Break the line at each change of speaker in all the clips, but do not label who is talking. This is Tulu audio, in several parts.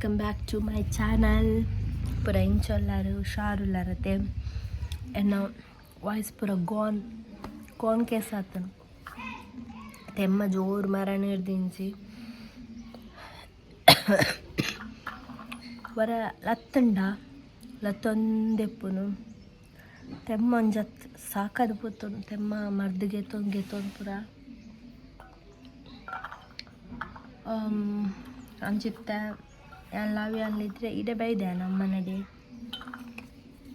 Welcome back to my channel. ಪೂರ ಇಂಚೊಲ್ಲಾರು ಹುಷಾರುಲ್ಲಾರತೆ. ಎನ್ನ ವಾಯ್ಸ್ ಪೂರ ಗೋನ್ ಗೋನ್ ಕೇಸ್ ಆತನು. ತೆಮ್ಮ ಜೋರು ಮರ ನೀರ್ದಿಂಚಿ ವರ ಲತ್ತಂಡ ಲತ್ತೊಂದೆಪ್ಪುನು. ತೆಮ್ಮ ಒಂಜತ್ ಸಾಕಾದ್ ಪೋತುಂಡು. ತೆಮ್ಮ ಮರ್ದ್ ಗೆತೊಂದು ಗೆತೊಂದು ಪೂರ ಅಂಚಿತ್ತ. ಯಾನ್ ಅನ್ಲಿದ್ರೆ ಇಡೆ ಬೈದೆ ನಮ್ಮನಡೆ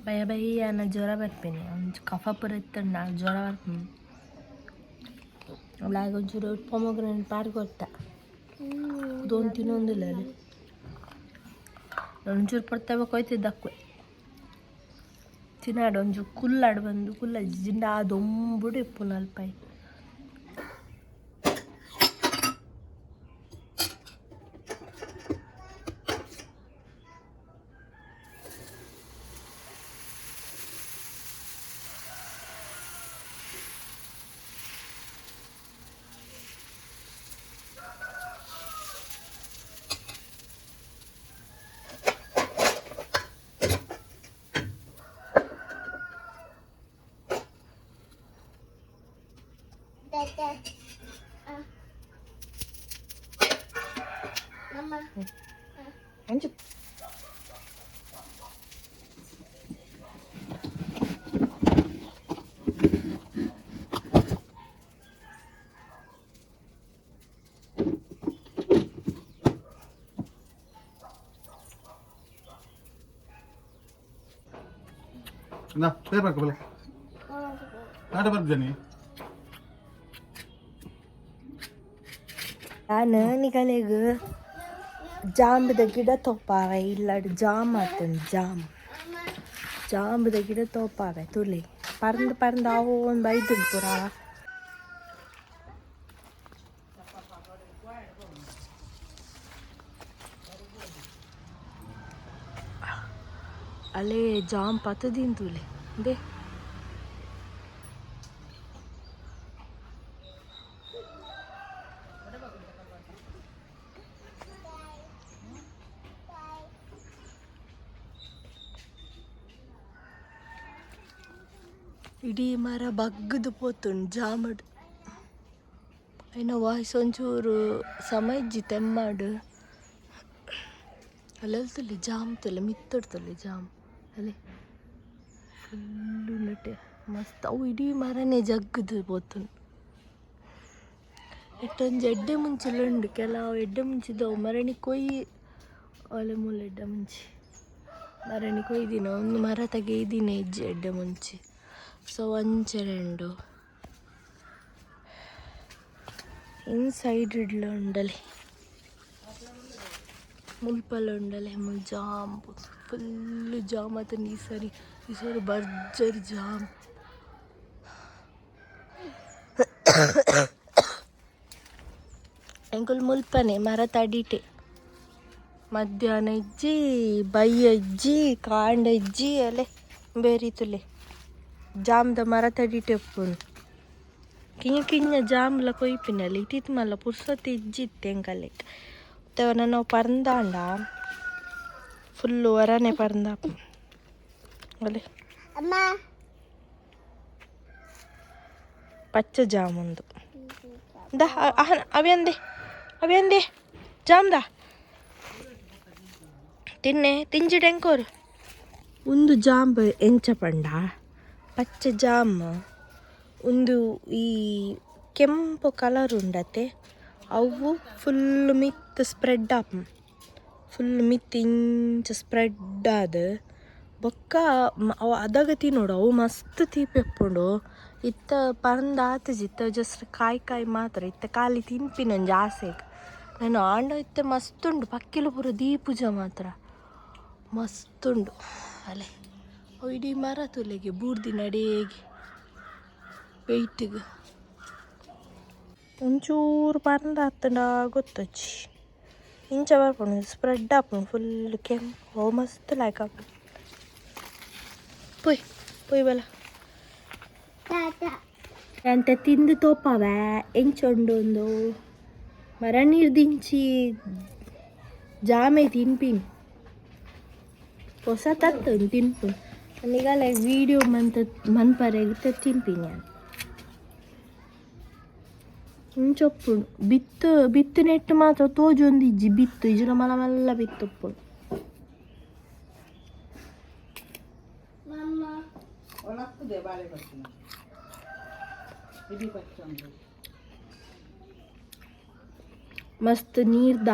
ಬಯ್ಯ ಬಯ್ಯನ ಜ್ವರ ಬರ್ಪೇನೆ. ಒಂಜಿ ಕಫ ಪೂರ ಇತ್ತಂಡ ಜ್ವರ ಬರ್ಪುಂಡು. ಅವ್ಲಾಗ ಒಂಚೂರು ಪೊಮೊಗ್ರಾನೇಟ್ ಪಾಡ್ ಕೊರ್ತ. ದೋನ್ ತಿನ್ನೊಂದಿಲ್ಲ ಅಲ್ಲಿ. ಒಂಚೂರು ಪೊರ್ತವ ಕೊಯ್ತಿದ್ದಕ್ವೆ ತಿನ್ನಾಡು. ಒಂಜು ಕುಲ್ಲಾಡು ಬಂದು ಕುಲ್ಲ ಜಿಂಡ ದೊಂಬುಡು ಇಪ್ಪುನು ಅಲ್ಪೈ. ಅಂಚು
ನಾ ಪೇರ್ ಬರ್ಕ ಬಲೆ ನಾಟ ಬರ್ಜನಿ.
ನಾನು ನಿಕಲೆಗ್ ಜಾಂಬದ ಗಿಡ ತೋಪಾವೆ. ಇಲ್ಲಡ್ ಜಾಮ್ ಆತುಂಡು. ಜಾಮ್ ಜಾಂಬದ ಗಿಡ ತೋಪಾವೆ. ತುಲೆ ಪರಂದು ಪರಂದು ಅವು ಒಂದು ಬೈದುಂಡು ಪೂರ. ಅಲ್ಲೇ ಜಾಮ್ ಪತ್ತದಿನ್ ತುಲೆ they. ಇಡೀ ಮರ ಬಗ್ಗದು ಪೋತುಂಡು ಜಾಮಡ್. ಐನ ವಾಯ್ಸ್ ಒಂಚೂರು ಸಮ ಇಜ್ಜಿ ತೆಮ್ಮಾಡು. ಅಲ್ಲೆಲ್ ತುಲೆ ಜಾಮ್ ತುಲೆ ಮಿತ್ತಡ್ ತುಲೆ ಜಾಮ್ ಅಲೆ ಫುಲ್ಲು ನಟೆ ಮಸ್ತ್. ಅವು ಇಡೀ ಮರನೇ ಜಗ್ಗದು ಪೋತುಂಡು. ಎಟ್ಟೊಂಜಿ ಎಡ್ಡೆ ಮುಂಚಿಲ ಉಂಡು. ಕೆಲವು ಎಡ್ಡೆ ಮುಂಚಿದವು ಮರಣಿ ಕೊಯ್ಯಿ. ಓಲೆ ಮೂಲ ಎಡ್ಡೆ ಮುಂಚಿ ಮರಣಿ ಕೊಯ್ದಿನ. ಒಂದು ಮರ ತಗೆಯ್ದಿನ ಇಜ್ಜಿ ಎಡ್ಡೆ ಮುಂಚಿ. ಸೊ ಅಂಚನೆ ಉಂಡು. ಇನ್ಸೈಡ್ ಇಡ್ಲ ಉಂಡಲೆ ಮುಲ್ಪಲ ಉಂಡಲೆ. ಮುಲ್ ಜಾಮ್ ಫುಲ್ ಜಾಮ್ ಆತುಂಡು ಈ ಸರಿ. ಈ ಸರಿ ಭರ್ಜರಿ ಜಾಮ್. ಎಂಕುಲು ಮುಲ್ಪನೆ ಮರತ ಅಡಿಟೆ. ಮಧ್ಯಾಹ್ನ ಇಜ್ಜಿ, ಬಯ್ಯ ಇಜ್ಜಿ, ಕಾಂಡ ಇಜ್ಜಿ, ಅಲೆ ಬೇರಿ ತುಲೆ ಜಾಮ್ದ ಮರತ ಅಡಿಟೆ ಉಪ್ಪುನು. ಕಿഞ്ഞ ಕಿഞ്ഞ ಜಾಮ್ಲ ಕೊಯ್ಪಿನಲ್ಲಿ ಇತ್ತಿತ್ ಮಲ್ಲ ಪುರ್ಸೊತ್ತು ಇಜ್ಜಿ ಇತ್ತೆ ಎಂಕಲೆಗ್. ನಾವು ಪರ್ಂದಾಂಡ ಫುಲ್ಲು ವರನೆ ಪರ್ಂದ ಅಲೆ. ಪಚ್ಚ ಜಾಮುಂದು the ಅವೆಂದೆ ಅವೆಂದೆ ಜಾಮ್ದ ತಿನ್ನೆ ತಿಂಜಿಡ್ ಎಂಕೋರು. ಒಂದು ಜಾಂಬ್ ಎಂಚ ಪಂಡ ಪಚ್ಚ ಜಾಮ್ ಉಂದು ಈ ಕೆಂಪು ಕಲರ್ ಉಂಡತೆ. ಅವು ಫುಲ್ ಮಿತ್ತ್ ಸ್ಪ್ರೆಡ್ ಆಪುಂಡು. ಫುಲ್ ಮಿತ್ತ್ ಇಂಚ ಸ್ಪ್ರೆಡ್ ಆದ್ ಬೊಕ್ಕ ಅವು ಅದಗ ತಿನ್ನೋಡು. ಅವು ಮಸ್ತ್ ತೀಪೆ ಉಪ್ಪುಂಡು. ಇತ್ತ ಪರ್ಂದ್ ಆತುಜಿ. ಇತ್ತ ಜಸ್ಟ್ ಕಾಯಿ ಕಾಯಿ ಮಾತ್ರ. ಇತ್ತೆ ಖಾಲಿ ತಿನ್ಪಿನ ಒಂಜಿ ಆಸೆಗ್ ನಾನು ಆಂಡ ಇತ್ತೆ ಮಸ್ತ್ ಉಂಡು. ಪಕ್ಕಿಲು ಪೂರ ದೀಪುಜ ಮಾತ್ರ ಮಸ್ತ್ ಉಂಡು. ಅಲೆ ಅವು ಇಡೀ ಮರ ತುಲೆಗೆ ಬೂರ್ದಿನ ಅಡೇಗೆ ವೆಯ್ಟಿಗ್ ಒಂಚೂರು ಪರ್ಂದ್ ಆತ್ಂಡ ಗೊತ್ತುಜ್ಜಿ. ಇಂಚ ಬರ್ಪುಂಡು, ಸ್ಪ್ರೆಡ್ ಆಪುಂಡು ಫುಲ್ ಕೆಂಪು. ಅವು ಮಸ್ತ್ ಲಾಯ್ಕ್ ಆಪುಂಡು. ಪೋಯ್ ಪೋಯ್ ಬಲ ಅಂತೆ ತಿಂದು ತೋಪಾವೆ ಎಂಚ ಉಂಡು. ಒಂದು ಮರ ನೀರು ದಿಂಚಿ. ಜಾಮೆ ತಿನ್ಪಿನಿ ಹೊಸ ತತ್ತು ತಿನ್ಪು ನಿಗಲ ವೀಡಿಯೋ ಮಂತ ಮನ್ಪರೆಗ್ ತಿನ್ಪಿನಿ ಇಂಚೊಪ್ಪುಂಡು ಬಿತ್ತು ಬಿತ್ತು ನೆಟ್ಟು ಮಾತ್ರ ತೋಜೊಂದಿಜ್ಜಿ ಬಿತ್ತು ಇಜ್ಜಿಡ ಮಲ್ಲ ಮಲ್ಲ ಬಿತ್ತುಪ್ಪುಂಡು. ಮಸ್ತ್ ನೀರ್ದ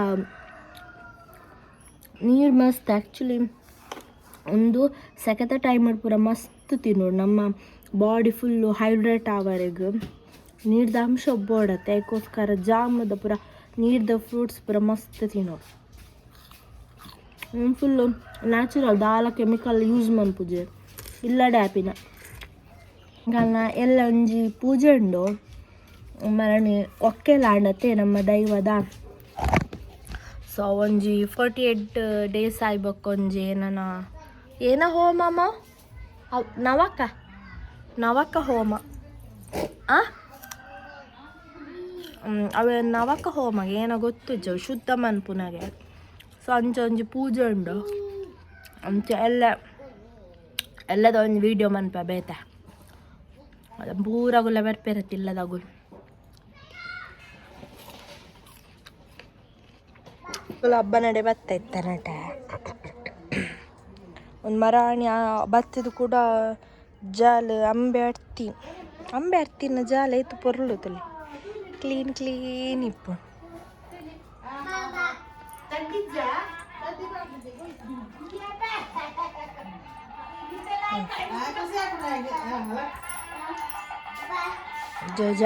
ನೀರು ಮಸ್ತ್ ಆ್ಯಕ್ಚುಲಿ ಒಂದು ಸೆಕೆತ ಟೈಮ್ ಪೂರ ಮಸ್ತ್ ತಿನ್ನೋಡು ನಮ್ಮ ಬಾಡಿ ಫುಲ್ಲು ಹೈಡ್ರೇಟ್ ಆವರೆಗ್ ನೀರ್ದ ಅಂಶ ಬೋಡತ್ತೆ ಅದಕ್ಕೋಸ್ಕರ ಜಾಮದ ಪೂರ ನೀರ್ದ ಫ್ರೂಟ್ಸ್ ಪೂರ ಮಸ್ತ್ ತಿನ್ನೋಡು. ಫುಲ್ಲು ನ್ಯಾಚುರಲ್ ದಾಲ ಕೆಮಿಕಲ್ ಯೂಸ್ ಮನ್ಪುಜೆ ಇಲ್ಲಡೆ ಆಪಿನ ಗಲ್ನ ಎಲ್ಲ ಒಂಜಿ ಪೂಜೆ ಉಂಡು ಮರಣಿ ಒಕ್ಕೆಲ ಆಂಡತ್ತೆ ನಮ್ಮ ದೈವದ. ಸೊ ಒಂಜಿ 48 ಡೇಸ್ ಆಯ್ಬೊಕ್ಕೊಂಜಿ ಏನನ ಏನ ಹೋಮಮ್ಮ ನವಕ ನವಕ ಹೋಮ ಆ ಅವೇ ನವಕ ಹೋಮ ಏನೋ ಗೊತ್ತಿಜ್ಜ ಶುದ್ಧ ಮನ್ಪುನಗೆ. ಸೊ ಅಂಚ ಒಂಜಿ ಪೂಜೆ ಉಂಡು ಅಂಚ ಎಲ್ಲ ಎಲ್ಲದ ಒಂಜಿ ವೀಡಿಯೋ ಮನ್ಪ ಬೇತೆ ಪೂರಗುಲ ಬರ್ಪೇರತ್ತಿಲ್ಲದಗುಲು ಹಬ್ಬ ನಡೆ ಬತ್ತ ಇತ್ತ ನಟ ಒಂದು ಮರಾಣಿ ಬತ್ತದ ಕೂಡ ಜಾಲ್ ಅಂಬೆ ಅಡ್ತಿ ಅಂಬೆ ಅಡ್ತಿನ ಜಾಲ ಐತು ಪೊರ್ಲು ತುಲಿ ಕ್ಲೀನ್ ಕ್ಲೀನ್ ಇಪ್ಪು. ಜಜ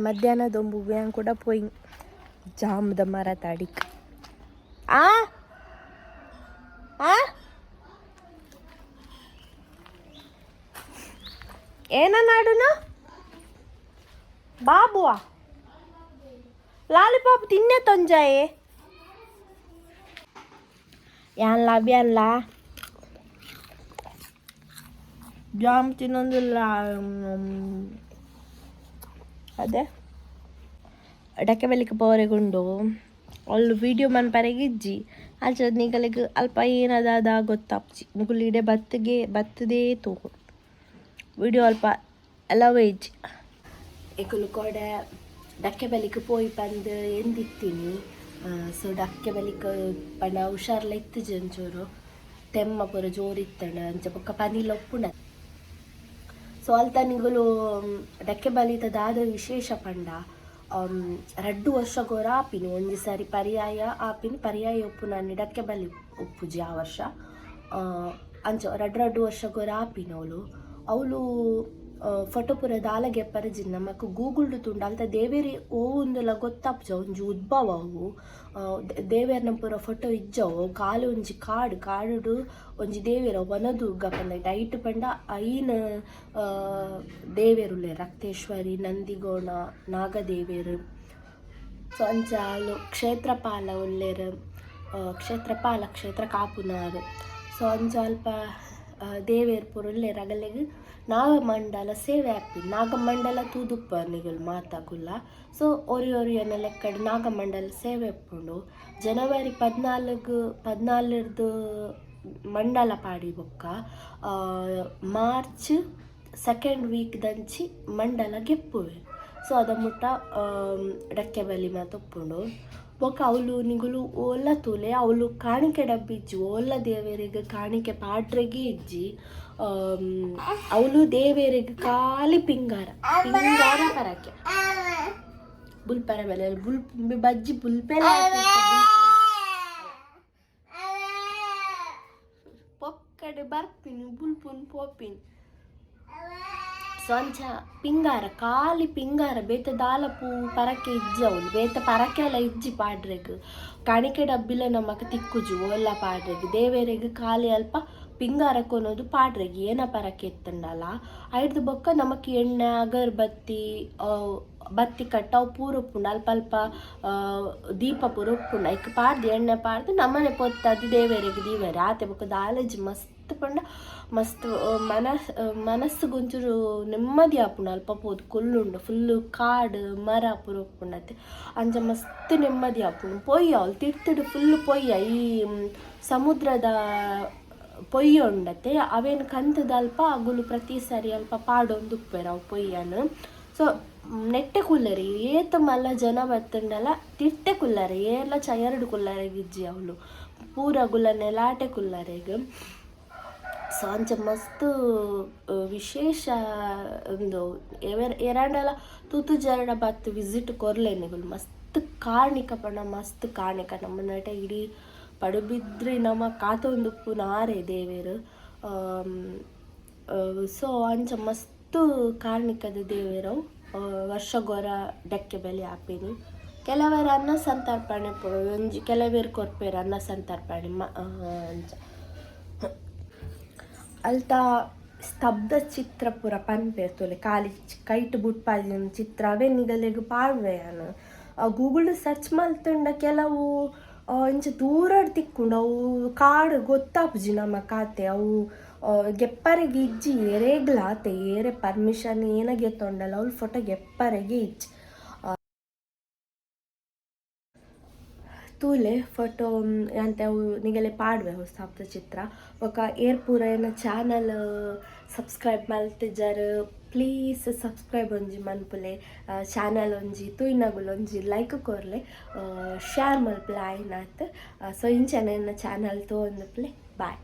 ಮಧ್ಯಾಹ್ನ ದೊಂಬು ಕೂಡ ಪೋಯಿ ಜಾಮ್ದ ಮರ ತಾಡಿಕ್ ಆ ಆ ಏನನ್ನಾಡುನ ಬಾಬುವಾ ಲಾಲಿಪಾಪ್ ತಿನ್ನೆ ತೊಂಜಾಯೆ ಯಾನ್ಲ ಬ್ಯಾನ್ಲ ಜಾಮ್ ತಿನ್ನೊಂದಿಲ್ಲ. ಅದೇ ಡಕ್ಕೆ ಬೆಲಿಕ್ ಪೋರೆಗುಂಡು ಅಲ್ಲು ವೀಡಿಯೋ ಮನ್ಪರೆಗ್ ಇಜ್ಜಿ ಅಂಚ ನಿಗಲೆಗ್ ಅಲ್ಪ ಏನದಾದ ಗೊತ್ತಾಪ್ಜಿ ನಿಕುಲು ಇಡೆ ಬತ್ತಿಗೆ ಬತ್ತದೇ ತೂಕು ವೀಡಿಯೋ ಅಲ್ಪ ಅಲವೇ ಇಜ್ಜಿ. ಎಕುಲು ಕೋಡೆ ಡಕ್ಕೆ ಬಲಿಕ್ ಪೋಯಿ ಪಂದ್ ಎಂದಿತ್ತೀನಿ. ಸೊ ಡಕ್ಕೆ ಬಲಿಕ್ ಪಂಡ ಹುಷಾರ್ಲ ಇತ್ತುಜಿ ಒಂಚೂರು ತೆಮ್ಮ ಪೂರ ಜೋರು ಇತ್ತಂಡ ಅಂಚ ಬೊಕ್ಕ ಪನಿಲ ಉಪ್ಪುಂಡ. ಸೊ ಅಲ್ತ ನಿಗುಲು ಡಕ್ಕೆ ಬಲಿತ ದಾದ ವಿಶೇಷ ಪಂಡ ರಡ್ಡು ವರ್ಷಗೋರ ಆಪಿನಿ ಒಂಜಿ ಸಾರಿ ಪರ್ಯಾಯ ಆಪಿನಿ ಪರ್ಯಾಯ ಉಪ್ಪುನಾನಿ ಡಕ್ಕೆ ಬಲಿ ಉಪ್ಪುಜಿ ಆ ವರ್ಷ ಅಂಚ ರಡ್ಡು ರಡ್ಡು ವರ್ಷಗೋರ ಆಪಿನ ಅವಳು ಅವಳು ಫೋಟೋ ಪೂರ ದಾಲ ಗೆಪ್ಪರೆ ನಮಕ್ ಗೂಗಲ್ ತೂಂಡ ಅಲ್ತ ದೇವೇರ್ ಓ ಉಂದುಲ ಗೊತ್ತಾಪುಜ ಒಂಜಿ ಉದ್ಭವ ಅವು ದೇವೆರ್ನ ಪೂರ ಫೋಟೋ ಇಜ್ಜವು ಕಾಲು ಒಂಜಿ ಕಾಡು ಕಾಡುಡು ಒಂಜಿ ದೇವೆರ್ ವನದುರ್ಗ ಪಂದ್ ಐಟ್ ಪಂಡ ಐನ್ ದೇವೆರ್ ಉಲ್ಲೆರ್ ರಕ್ತೇಶ್ವರಿ ನಂದಿಗೋಣ ನಾಗದೇವೆರ್. ಸೊ ಅಂಚ ಅವುಲು ಕ್ಷೇತ್ರಪಾಲ ಉಲ್ಲೆರ್ ಕ್ಷೇತ್ರಪಾಲ ಕ್ಷೇತ್ರ ಕಾಪುನಾರ್. ಸೊ ಅಂಚ ಅಲ್ಪ ದೇವೆರ್ ಪೂರ ಉಲ್ಲೆರ್ ಅಗಲೆಗ್ ನಾಗಮಂಡಲ ಸೇವೆ ಆಪಿನಿ ನಾಗಮಂಡಲ ತೂದುಪ್ಪ ನಿಗುಲು ಮಾತಕುಲ್ಲ. ಸೊ ಒರಿ ಒರಿಯನ ಲೆಕ್ಕಡ್ ನಾಗಮಂಡಲ ಸೇವೆ ಉಪ್ಪುಂಡು ಜನವರಿ 14ಗ್ 14ರ್ದು ಮಂಡಲ ಪಾಡಿ ಬೊಕ್ಕ ಮಾರ್ಚ್ ಸೆಕೆಂಡ್ ವೀಕ್ ದಂಚಿ ಮಂಡಲ ಗೆಪ್ಪುವೆರ್. ಸೊ ಅದ ಮುಟ್ಟ ಡಕ್ಕೆ ಬಲಿ ಮಾತ ಉಪ್ಪುಂಡು ಬೊಕ್ಕ ಅವುಲು ನಿಗುಲು ಓಲ ತೂಲೆ ಅವುಲು ಕಾಣಿಕೆ ಡಬ್ಬಿ ಇಜ್ಜಿ ಓಲ ದೇವೆರೆಗ್ ಕಾಣಿಕೆ ಪಾಡ್ರೆಗೆ ಇಜ್ಜಿ ಅವುಲು ದೇವೆರೆಗ್ ಖಾಲಿ ಪಿಂಗಾರ ಪಿಂಗಾರ ಪರಕೆ ಬುಲ್ಪರ ಬೆಲೆ ಬುಲ್ ಬಜ್ಜಿ ಬುಲ್ಪೆಲ ಪೊಕ್ಕಡೆ ಬರ್ಪಿನಿ ಬುಲ್ಪುನ್ ಪೋಪಿನಿ. ಸೊ ಅಂಚ ಪಿಂಗಾರ, ಖಾಲಿ ಪಿಂಗಾರ, ಬೇತೆ ದಾಲ ಪೂ ಪರಕೆ ಇಜ್ಜಿ ಅವ್ಲು, ಬೇತೆ ಪರಕೆ ಎಲ್ಲ ಇಜ್ಜಿ ಪಾಡ್ರೆಗ್. ಕಾಣಿಕೆ ಡಬ್ಬಿಲ ನಮಕ್ ತಿಕ್ಕುಜು ಓಲ್ಲ ಪಾಡ್ರೆಗ್. ದೇವೆರೆಗ್ ಖಾಲಿ ಅಲ್ಪ ಪಿಂಗಾರ ಕೊನೊದು ಪಾಡ್ರೆಗ್ ಏನ ಪರಕೆ ಇತ್ತುಂಡಲ. ಐಡ್ದ್ ಬೊಕ್ಕ ನಮಕ್ ಎಣ್ಣೆ, ಅಗರಬತ್ತಿ, ಬತ್ತಿ ಕಟ್ಟ ಅವು ಪೂರ ಉಪ್ಪುಂಡು. ಅಲ್ಪ ಅಲ್ಪ ದೀಪ ಪೂರ ಉಪ್ಪುಂಡು. ಐಕ್ ಪಾಡ್ದು ಎಣ್ಣೆ ಪಾಡ್ದು ನಮನೆ ಪೊತ್ತದು ದೇವೆರೆಗ್ ದೀವೆರೆ ಆತೆ. ಬೊಕ್ಕ ದಾಲಜಿ ಮಸ್ತ್ ಪಂಡ ಮಸ್ತ್ ಮನಸ್ಸುಗ್ ಒಂಚೂರು ನೆಮ್ಮದಿ ಆಪುಂಡು. ಅಲ್ಪ ಪೋದು ಕುಲ್ಲುಂಡು, ಫುಲ್ಲು ಕಾಡು ಮರ ಪೂರ ಉಪ್ಪುಂಡು ಅತ್ತೆ, ಅಂಚ ಮಸ್ತ್ ನೆಮ್ಮದಿ ಆಪುಂಡು. ಪೊಯ್ಯ ಅವ್ಲು ತಿರ್ತುಡು ಫುಲ್ ಪೊಯ್ಯ, ಈ ಸಮುದ್ರದ ಪೊಯ್ಯ ಉಂಡತ್ತೆ, ಅವೇನ್ ಕಂತುದು ಅಲ್ಪ ಅಗುಲು ಪ್ರತಿ ಸರಿ ಅಲ್ಪ ಪಾಡೊಂದು ಉಪ್ಪೆರ್ ಅವು ಪೊಯ್ಯನ್. ಸೊ ನೆಟ್ಟೆ ಕುಲ್ಲರೆ, ಏತ್ ಮಲ್ಲ ಜನ ಬತ್ತುಂಡಲ ತಿರ್ತೆ ಕುಲ್ಲರೆ, ಏರ್ಲ ಚೈರ್ಡ್ ಕುಲ್ಲರೆಗ್ ಇಜ್ಜಿ ಅವ್ಲು, ಪೂರ ಅಗುಲ ನೆಲಾಟೆ ಕುಲ್ಲರೆಗ್. ಸೊ ಅಂಚ ಮಸ್ತ್ ವಿಶೇಷ ಉಂದು. ಏರಾಂಡಲ ತೂತುಜೆರ್ಡ ಬತ್ತ್ ವಿಸಿಟ್ ಕೊರ್ಲೆ ನಿಗುಲು. ಮಸ್ತ್ ಕಾರ್ಣಿಕ ಪಂಡ ಮಸ್ತ್ ಕಾರ್ಣಿಕ. ನಮ್ಮ ನಟ ಇಡೀ ಪಡುಬಿದ್ರಿ ನಮ ಕಾತೊಂದುಪ್ಪುನ ಆರೇ ದೇವೆರ್. ಸೊ ಅಂಚ ಮಸ್ತ್ ಕಾರ್ಣಿಕದ ದೇವೆರ್ ಅವು. ವರ್ಷಗೊರ ಡೆಕ್ಕೆ ಬಲಿ ಆಪಿನಿ. ಕೆಲವೆರ್ ಅನ್ನ ಸಂತರ್ಪಣೆ ಒಂಜಿ ಕೆಲವೆರ್ ಕೊರ್ಪೆರ್ ಅನ್ನ ಸಂತರ್ಪಣೆ ಅಂಚ. ಅಲ್ತ ಸ್ತಬ್ಧ ಚಿತ್ರ ಪೂರ ಪನ್ಪೆರ್ ತೂಲೆ, ಖಾಲಿ ಕೈಟ್ ಬುಡ್ಪಾದಿನ ಚಿತ್ರ ಅವೆ ನಿಗಲೆಗ್ ಪಾಡ್ವೆ ಯಾನ್. ಗೂಗಲ್ ಸರ್ಚ್ ಮಲ್ತುಂಡ ಕೆಲವು ಇಂಚ ದೂರಡ್ ತಿಕ್ಕುಂಡು. ಅವು ಕಾಡ್ ಗೊತ್ತಾಪುಜಿ ನಮಕ್ ಆತೆ. ಅವು ಗೆಪ್ಪರೆಗ್ ಇಜ್ಜಿ ಏರೆಗ್ಲ ಆತೆ. ಏರೆ ಪರ್ಮಿಷನ್ ಏನ ಗೆತ್ತೊಂಡಲ ಅವ್ಲು ಫೋಟೋ ಗೆಪ್ಪರೆಗೆ ಇಜ್ಜಿ. ತೂಲೆ ಫೋಟೋ ಅಂತೆ ಅವು ನಿಗಲೆ ಪಾಡ್ವೆ ಅವು ಸ್ತಬ್ಧ ಚಿತ್ರ. ಬೊಕ ಏರ್ ಪೂರ ಎನ್ನ ಚಾನಲ್ ಸಬ್ಸ್ಕ್ರೈಬ್ ಮಲ್ತಿಜರ್, ಪ್ಲೀಸ್ ಸಬ್ಸ್ಕ್ರೈಬ್ ಒಂಜಿ ಮನ್ಪುಲೆ. ಚಾನಲ್ ಒಂಜಿ ತೂಯಿನಗುಲು ಒಂಜಿ ಲೈಕ್ ಕೊರ್ಲೆ, ಶೇರ್ ಮಲ್ಪುಲೆ ಆಯಿನಾತ್. ಸೊ ಇಂಚನೆ ಎನ್ನ ಚಾನಲ್ ತೂವೊಂದುಪ್ಪುಲೆ. ಬಾಯ್.